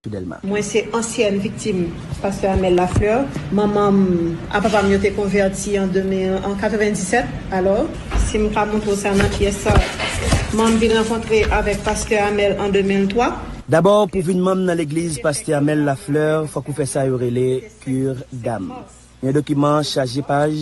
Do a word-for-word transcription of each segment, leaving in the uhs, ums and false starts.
sou Dèlma. Mwen se ansyèn viktim pastè Amel Lafleur. Manman m ak papa m yo te konvèti an de mil, an katrevendisèt. Alò, si m ka montre w sa nan pyès sa, manman m vin rankontre avèk pastè Amel an de mil twa. Dabò, pou vin manm nan legliz pastè Amel Lafleur, fòk ou fè sa yo rele cure d'âme. Yon dokiman chaje paj,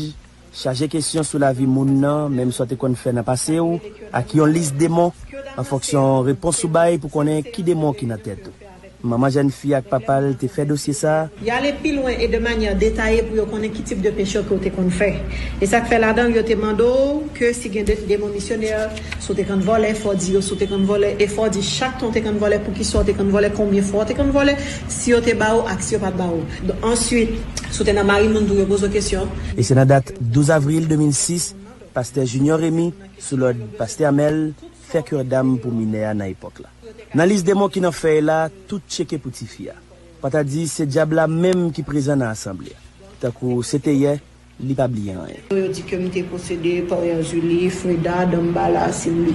chaje kesyon sou lavi moun nan, menm sa w te konn fè nan pase w, ak yon lis demon, an fonksyon repons ou bay pou konnen ki demon ki nan tèt ou. Manman jèn fi ak papa l te fè dosye sa a. Y ale pi lwen e de manyè detaye pou yo konnen ki tip de peche ke w te konn fè. E sa k fè ladan l, yo te mande w ke si gen de, demon misyonè, si w te konn vòlè, fò w di yo si w te konn vòlè, e fò w di chak tan w te konn vòlè, poukisa w te konn vòlè, konbyen fwa w te konn vòlè, si yo te ba w ak si yo pa t ba w. Answit, si w te nan mari moun tou, yo poze w kesyon. E se nan dat douz avril de mil sis, pastè Junior Remy, sou lòd pastè Amel, fè cure d'âme pou minè a nan epòk la. Nan lis demon ki nan fèy la, tout tcheke pou tifi a. Pata di se dyab la menm ki prezan nan asanble a. Tankou se te yè, li pa bliye anyen. Yo di ke m te posede pa Erzulie, Freda, Dambala, Cindy.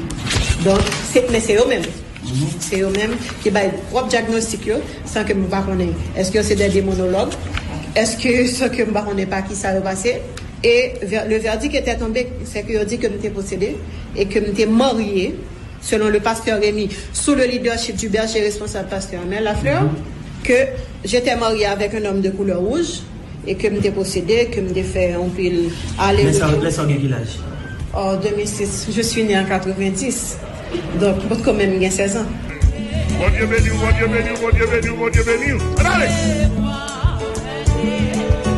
Donk, se, men se yo menm. Se yo menm ki bay pwòp dyagnostik yo, san ke m pa konnen. Èske yo se de demonològ? Èske, san ke m pa konnen pa ki sa yo pase? E vè-, le verdict était tombé, c'est que yo di ke m te posede e ke m te marye, selon le pasteur Remy, sous le leadership du berger responsable, pasteur Amel Lafleur, que j'étais mariée avec un homme de couleur rouge et que m te posede, ke m te fè yon pil ale. Lè sa, lè sa w gen ki laj? En deux mille six, je suis née en quatre-vingt-dix. Donk, m potko menm gen sèz an. Bondye beni w, Bondye beni w, Bondye beni w, Bondye beni w. Ann ale!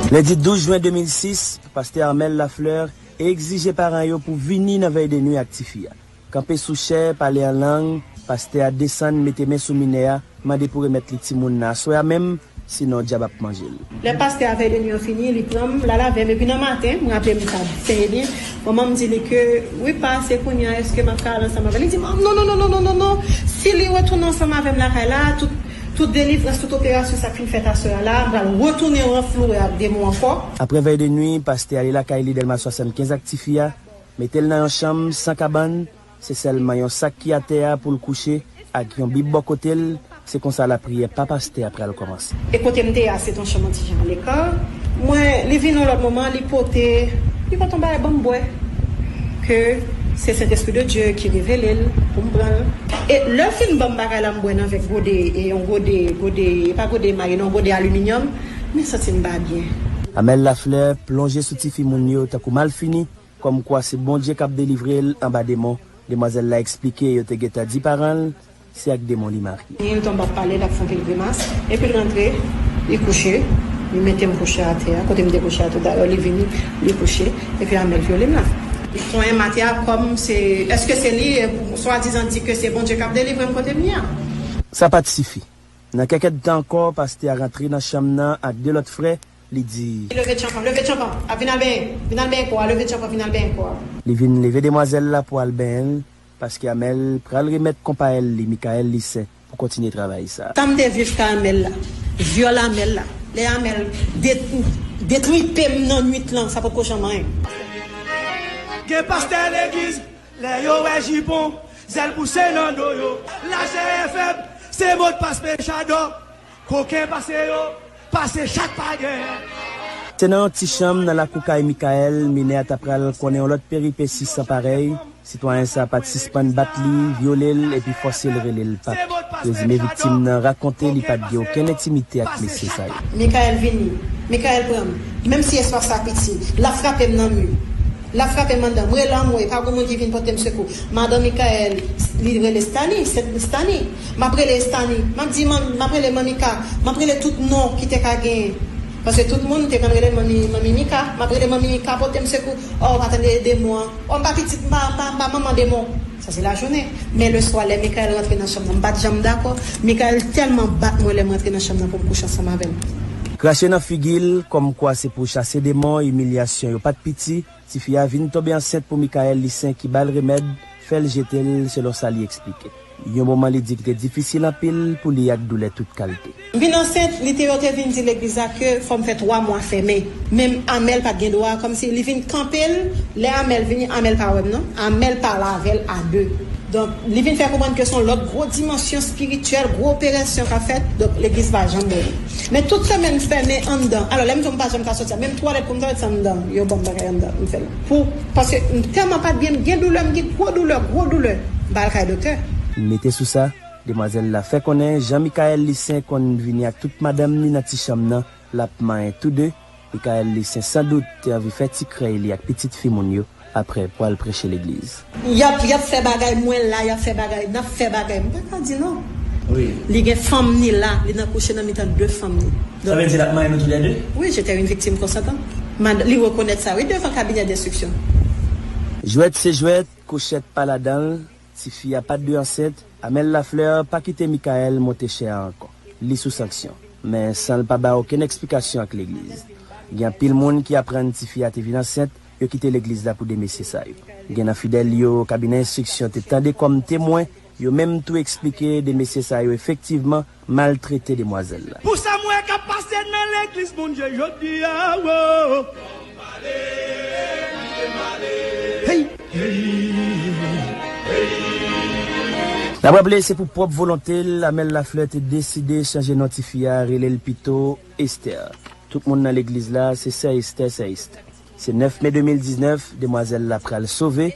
Lendi douz jen de mil sis, pastè Amel Lafleur egzije paran yo pou vini nan vèy de nwi ak tifi a. Kanpe sou chè, pale an lang, pastè a desann, mete men sou minè a, mande pou remèt li timoun nan aswè a menm, sinon dyab ap manje l. Lè pastè a vèy de nwi an fini, li pran m, l al avè m, epi nan maten, m raple m sa trè byen, manman m di li ke, wi pa, se kounye a, èske m ap ka al ansanm avè l? Li di m, non, non, non, non, non, non, non, si li retounen ansanm avè m lakay la, tout, tout delivrans, tout operasyon sa k fin fèt aswè a la, m pral retounen ranflouwe ak demon ankò. Apre vèy de nwi, pastè ale lakay li Dèlma swasannkenz ak tifi a, mete l nan yon chanm san kabann, se sèlman yon sak ki atè a pou l kouche, ak yon bib bò kote l, se konsa lapriyè pa pastè a pral kòmanse. E kote m te ye a, se t yon chanm yon ti jan aleka. Mwen, li vin yon lòt moman, li pote, li pote yon bagay ban m bwè, ke se Sentespri de Dye ki revele l pou m pran l. E lè l fin ban m bagay la, m bwè nan vè gode, e yon gode, gode, e pa gode emaye, non, gode aliminyòm, men santi m pa byen. Amel Lafleur plonje sou tifi moun yo tankou malfini, kòmkwa se Bondye k ap delivre l anba demon. Demwazèl la eksplike yo te gentan di paran l se ak demon li marye. Li tonbe ap pale, l ap fè anpil grimas, epi l rantre, li kouche, li mete m kouche atè a, kote m te kouche a tou dayè, li vini, li kouche, epi Amel vyole m la. Li konyen m atè a kòm se, èske se li, e, swadizan di ke se Bondye k ap delivre m kote m ye a? Sa pa t sifi. Nan kèk èdtan ankò, pastè a rantre nan chanm nan ak de lòt frè, li di. Leve tchanpan, leve tchanpan, ap vin al benyen, vin al benyen kò a, leve tchanpan, vin al benyen kò a. Li vin leve demwazèl la pou al benyen l, paske Amel pral remèt konpayèl li, Michael Lissaint, pou kontinye travay sa. Tan m te viv ka Amel la, vyòl Amel la, lè Amel de-, detripe m nan nwit lan, sa potko janm anyen. Gen pastè legliz, lè yo wè jipon, zèl pouse nan do yo. Lajè fèb, se modpas pechadò. Koken pase yo, pase chat pa gen. Se nan yon ti chanm nan lakou kay Michael, minè a ta pral konnen yon lòt peripesi san parèy. Sitwayen sa a pa t sispann bat li, vyole l, epi fòse l rele l pap. Prezime viktim nan rakonte li pa t gen okenn entimite ak mesye sa yo. Michael vini, Michael pran m, menm si espas la piti, l ap frape m nan mi. L ap frape m anndan. M rele anmwe, pa gen moun ki vin pote m sekou. Madan Michael, li rele Stani, se Stani. M ap rele Stani. M ap di, man-, m ap rele Manmi Ka. M ap rele tout non ki te ka genyen. Paske tout moun te konn rele m Manmi, Manmi Mika. M ap rele Manmi Mika pote m sekou. Oh, pa tande demon an. Oh, m pa pitit, m pa, m pa, m pa manman demon. Sa se lajounen. Men leswa, lè Michael rantre nan chanm nan, m pa t janm dakò. Michael tèlman bat mwen lè m rantre nan chanm nan pou m kouche ansanm avè l. Krache nan figi l, kòmkwa se pou chase demon, imilyasyon yo pa t piti. Tifi a vin tonbe ansent pou Michael Lissaint ki ba l remèd, fè l jete l, selon sa li eksplike. Yon moman li di ki te difisil anpil pou li ak doulè tout kalte. M vin ansent, li te, yo te vin di legliz la ke fò m fè twa mwa fèmen. Men Amel pa t gen dwa, kòmsi li vin kanpe l. Lè Amel vini, Amel pa wè m non. Amel pale avè l a de. Donk, li vin fè konprann ke se yon lòt gwo dimansyon espirityèl, gwo operasyon k ap fèt, donk legliz pa janm ouvri. Men tout semèn m fèmen anndan. Alò, lè m di w m pa janm ka soti a, menm twalèt pou m twalèt se anndan, yo ban m bagay anndan, m fè l. Pou, paske m tèlman pa t byen, m gen doulè, m gen gwo doulè, gwo doulè, m pa al kay doktè. Mete sou sa, demwazèl la fè konnen jan Michaël Lucien konn vini ak tout madanm ni nan ti chanm nan, l ap manyen tou de, Michaël Lucien sandout te anvi fè ti krèy li ak pitit fi moun yo, aprè pwal preche legliz. Y ap, y ap fè bagay, mwen la, y ap fè bagay, n ap fè bagay. M pa ka di non. Wi. Li gen fanm ni la, li nan kouche nan mitan de fanm ni. Sa vle di l ap manyen nou toulède? Wi, j'étais une victime consentante. Mad, li rekonèt sa, wi, devan kabinè denstriksyon. Jwèt se jwèt, kouchèt pa ladan l, tifi a pa t dwe ansent, Amel Lafleur pa kite Michaël monte chè a ankò. Li sou sanksyon. Men san l pa bay okenn eksplikasyon ak legliz. Gen anpil moun ki aprann tifi a te vin ansent, yo kite legliz la pou de mesye sa yo. Gen nan fidèl yo kabinè enstriksyon te tande kòm temwen, yo menm tou eksplike de mesye sa yo efektivman maltrete demwazèl la. Pou sa m wè k ap pase nan legliz Bondye jodi a, wo. Hey! N ap raple, se pou pwòp volonte l, Amel Lafleur te deside chanje non tifi a, rele l pito Esther. Tout moun nan legliz la, se sè Esther, sè Esther. Se nèf me de mil diznèf, demwazèl la pral sove,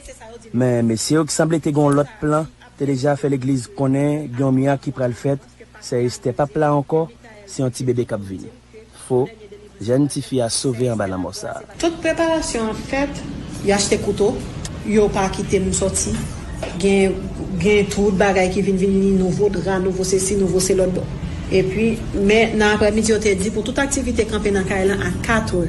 men mesye yo ki sanble te gen yon lòt plan, te deja fè legliz konnen gen yon mirak ki pral fèt, sè Esther p ap la ankò, se yon ti bebe k ap vini. Fo, jèn tifi a sove anba lanmò sa a. Tout preparasyon an fèt, yo achte kouto, yo pa kite m sòti. Gen, gen tout bagay ki vin vini, nouvo dra, nouvo sesi, nouvo se lòt bò. Epi, men nan aprèmidi, yo te di pou tout aktivite kanpe nan kay lan a katrè.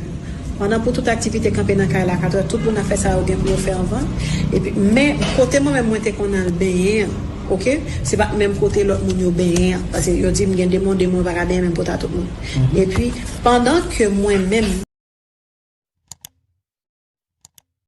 Pandan pou tout aktivite kanpe nan kay la a katrè, tout moun ap fè sa yo gen pou yo fè anvan. Epi, men kote mwen menm mwen te konn al benyen an, oke, se pa t menm kote lòt moun yo benyen an. Paske yo di m gen de mwen, de mwen pa ka benyen menm kote a tout moun. Epi, pandan ke mwen menm,